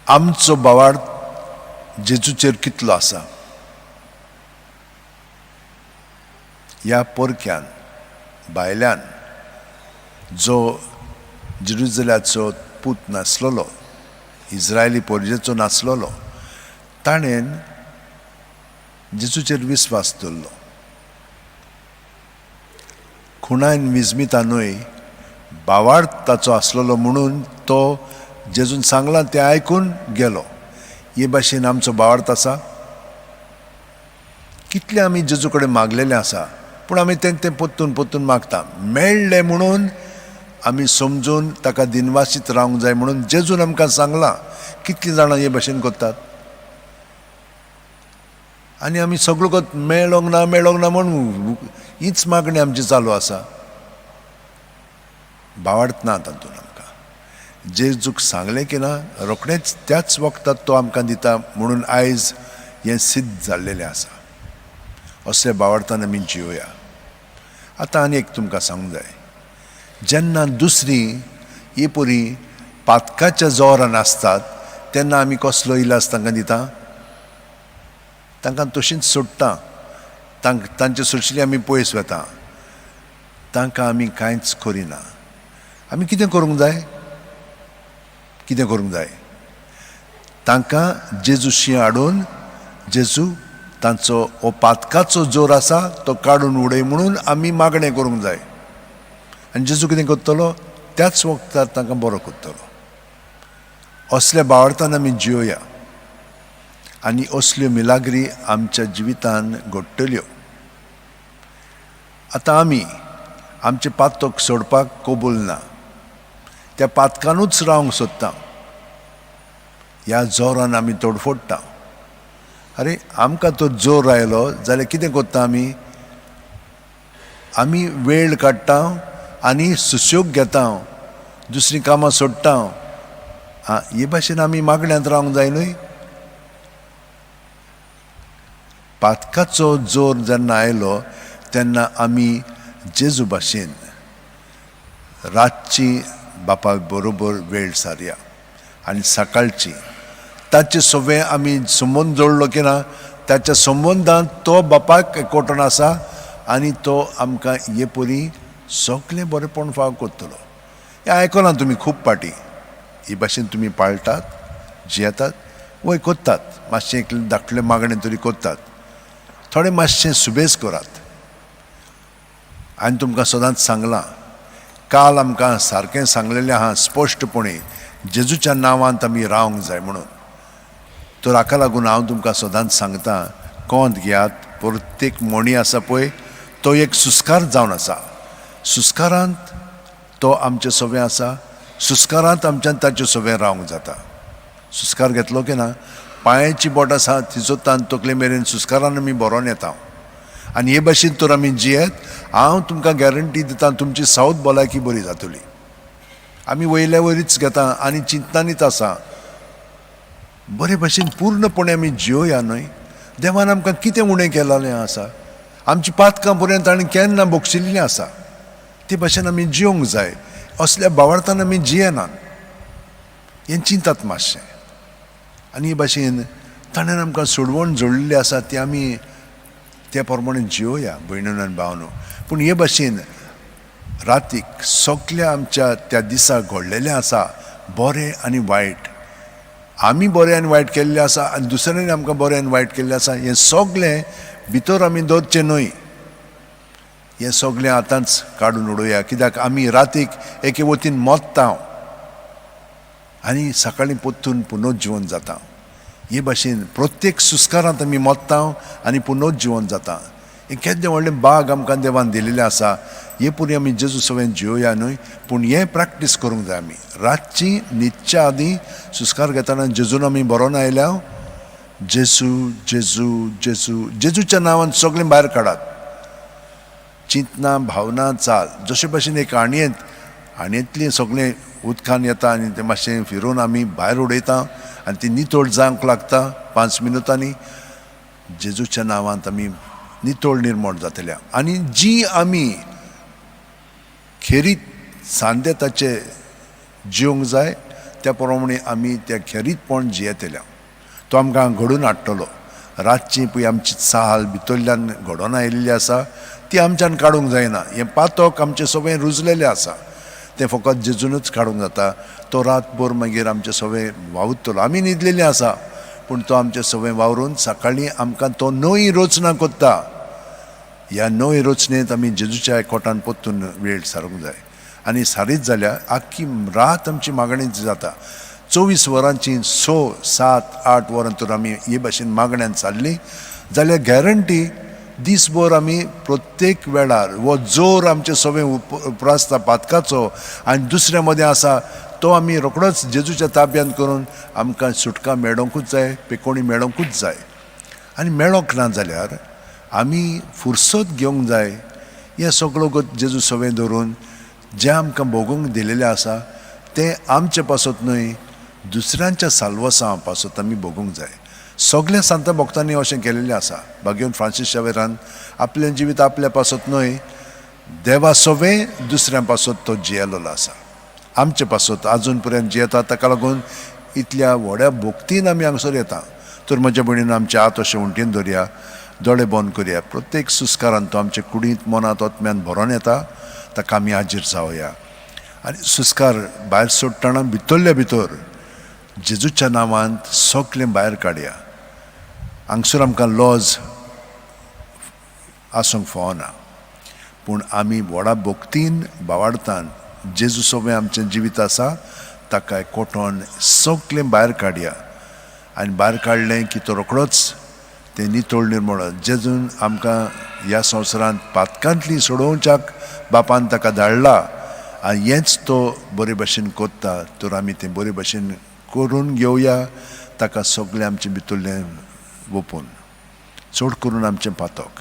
आमचो भावार्थ जेजूचेर कितलो आसा? ह्या परक्यान, भायल्यान, जो जेरुजल्याचो पूत नासलेलो, इस्रायली परजेचो नासलेलो, ताणें जेजूचेर विस्वास दवरलो. खुणायन विजमिता न्हय, भावार्थ ताचो आसलेलो म्हणून तो जेजून सांगलां तें आयकून गेलो. हे भाशेन आमचो भावार्थ आसा. कितले आमी जेजू कडेन मागलेलें आसा, पूण आमी तें तें पोत्तून पोत्तून मागता. मेळ्ळें म्हणून आमी समजून ताका दिनवासीत रावंक जाय म्हणून जेजून आमकां सांगलां. कितलीं जाणां हे भाशेन करतात आनी आमी सगळो मेळोंक ना मेळोंक ना म्हूण हीच मागणी आमची चालू आसा. भावार्थ ना तातूंत आमकां. जेजूक सांगलें की ना, रोखडेंच त्याच वखदाक तो आमकां दिता म्हणून आयज हें सिद्ध जाल्लेलें आसा. असल्या भावार्थान आमी जियोया. आतां आनी एक तुमकां सांगूंक जाय, जेन्ना दुसरी ही पुरी पातकाच्या जोरान आसतात तेन्ना आमी कसलो इलाज तांकां दिता? तांकां तशींच सोडटा, तांचे सोडशिली आमी पयस वता, तांकां आमी कांयच करिना. आमी कितें करूंक जाय? कितें करूंक जाय? तांकां जेजूशी हाडून जेजू तांचो हो पातकाचो जोर आसा तो काडून उडय म्हणून आमी मागणें करूंक जाय. आनी जेजू कितें करतलो? त्याच वखदार तांकां बरो करतलो. असल्या भावार्थान आमी जियोया आनी असल्यो मिलाग्री आमच्या जिवितान घडटल्यो. आतां आमी आमचें पातक सोडपाक कबूल ना, त्या पातकानूच रावंक सोदता. ह्या जोरान आमी तोडफोडटा. आरे, आमकां तो जोर आयलो जाल्यार कितें करता आमी? आमी वेळ काडटा आनी सुशेग घेता, दुसरीं कामां सोडटा. आं, हे भाशेन आमी मागण्यांत रावंक जाय न्हय? पातकाचो जोर जेन्ना आयलो तेन्ना आमी जेजू भाशेन रातची बापा बरोबर वेळ सारया आनी सकाळची ताचे सगळें आमी संबंद जोडलो की ना, ताच्या संबंदान तो बापाक एकवटून आसा आनी तो आमकां हे परी सगळें बरेंपण फाव करतलो. हें आयकलां तुमी खूब पाटी. हे भाशेन तुमी पाळटात, जियेतात, वय करतात, मातशें एक धाकटुलें मागणें तरी करतात, थोडें मातशें सुबेज करात. आनी तुमकां सदांच सांगलां, काल आमकां सारकें सांगलेलें आहा स्पश्टपणी, जेजूच्या नांवांत आमी रावंक जाय म्हणून. तर हाका लागून हांव तुमकां सदांच सांगता, कोंत घेयात. प्रत्येक म्हणी आसा पळय तो एक सुस्कार जावन आसा. सुस्कारांत तो आमचे सवें आसा, सुस्कारांत आमच्यान ताचे सवें रावंक जाता. सुस्कार घेतलो की ना, पांयाची बोट आसा तिचो तान तकले मेरेन सुस्कारान आमी बरोवन येता. आनी हे भाशेन तर आमी जियेत, हांव तुमकां गॅरंटी दिता तुमची सावथ भलायकी बरी जातली. आमी वयल्या वयरीच घेता आनी चिंतनानीच आसा. बरे भाशेन पूर्णपणे आमी जियोया न्हय? देवान आमकां कितें उणें केलेलें आसा? आमची पातकां पर्यंत ताणें केन्ना बक्षिल्लीं आसा. ते भाशेन आमी जियोंक जाय. असल्या भावार्थान आमी जियेनात हें चिंतात मातशें. आनी हे भाशेन ताणें आमकां सोडवण जोडलेली आसा ती आमी त्या प्रमाणे जियोया भयणीन आनी भावनो. पूण हे भाशेन रातीक सगल्या आमच्या त्या दिसा घडलेलें आसा बरें आनी वायट, आमी बरें आनी वायट केल्लें आसा आनी दुसऱ्यांनी आमकां बरें आनी वायट केल्लें आसा, हें सगलें भितर आमी दवरचें न्हय. हें सगलें आतांच काडून उडोवया, कित्याक आमी रातीक एके वतीन मोत्ता आनी सकाळीं परतून पुनर्जिवन जाता. हे भाशेन प्रत्येक सुस्कारांत आमी मोत्ता आनी पुनर्जिवन जाता. हें केदें व्हडलें बाग आमकां देवान दिलेलें आसा. हे पुरी आमी जेजू सवें जियोया न्हय, पूण हें प्रॅक्टीस करूंक जाय. आमी रातची न्हिदच्या आदीं सुस्कार घेतना जेजून आमी बरोवन आयल्या, जेजू जेजू जेजू, जेजूच्या नांवान सगळें भायर काडात. चिंतना भावना चाल, जशे भाशेन एक आणयेंत आणयेंतलीं सगळें उदकान येता आनी तें मातशें फिरोवन आमी भायर उडयता आनी ती नितळ जावंक लागता 5 मिनुटांनी. जेजूच्या नांवांत आमी नितळ निर्मळ जातल्या. आनी जी आमी खेरीत सांदे ताचे जिवंक जाय, त्या प्रमाणे आमी त्या खेरीतपण जियेतल्या. तो आमकां घडून हाडटलो. रातची पळय आमची चाल भितरल्यान घडोवन आयिल्ली आसा ती आमच्यान काडूंक जायना. हें पातक आमचें सगळें रुजलेलें आसा, तें फकत जेजूनच काडूंक जाता. तो रातभर मागीर आमचें सगळें वावुरतलो. आमी न्हिदलेलीं आसा पूण तो आमचें सगळें वावरून सकाळीं आमकां तो नवी रचना करता. ह्या नवे रचनेंत आमी जेजूच्या एकवटान परतून वेळ सारूंक जाय. आनी सारीत जाल्यार आख्खी रात आमची मागणी जाता. 24 वरांची 6, 7, 8 वरां तर आमी हे भाशेन मागण्यान सारली जाल्यार गॅरंटी दीसभर आमी प्रत्येक वेळार हो जोर आमचे सगळें उप्रासता पातकाचो आनी दुसऱ्या मदें आसा तो आमी रोखडोच जेजूच्या ताब्यांत करून आमकां सुटका मेळोंकूच जाय, पेकोणी मेळोंकूच जाय. आनी मेळोंक ना जाल्यार आमी फुरसत घेवंक जाय. हें सगळो जेजू सगळें धरून जें आमकां भोगूंक दिलेलें आसा तें आमचे पासत न्हय दुसऱ्यांच्या साल्वासां पासत आमी भोगूंक जाय. सगल्या सांता भक्तांनी अशें केलेलें आसा. भाग्यवंत फ्रांसीस शावेरान आपलें जिवीत आपल्या पासत न्हय देवा सवें दुसऱ्यां पासत तो जियेलोलो आसा. आमचे पासत आजून पर्यंत जियेता. ताका लागून इतल्या व्हड्या भक्तीन आमी हांगसर येता. तर म्हज्या भयणीन आमचे हात अशें उंटीन दवरया, दोळे बंद करया. प्रत्येक सुस्कारान तो आमचे कुडींत मनांत आत्म्यान भरोन येता, ताका आमी हाजीर जावया. आनी सुस्कार भायर सोडटना भितरल्या भितर जेजूच्या नांवांत सगळें भायर काडया. हांगसर आमकां लॉज आसूंक फावना, पूण आमी व्हडा भक्तीन बावाडतान जेजू सगळें आमचें जिवीत आसा ताका कोटोन सगळें भायर काडया. आनी भायर काडलें की तो रोखडोच तें नितळ निर्मळ जेजून आमकां ह्या संवसारांत पातकांतली सोडोवच्याक बापान ताका धाडला आनी हेंच तो बरे भशेन करता. तर आमी तें बरे भशेन करून घेवया, ताका सगळें आमचें भितरलें वोपून, चड करून आमचें पातक.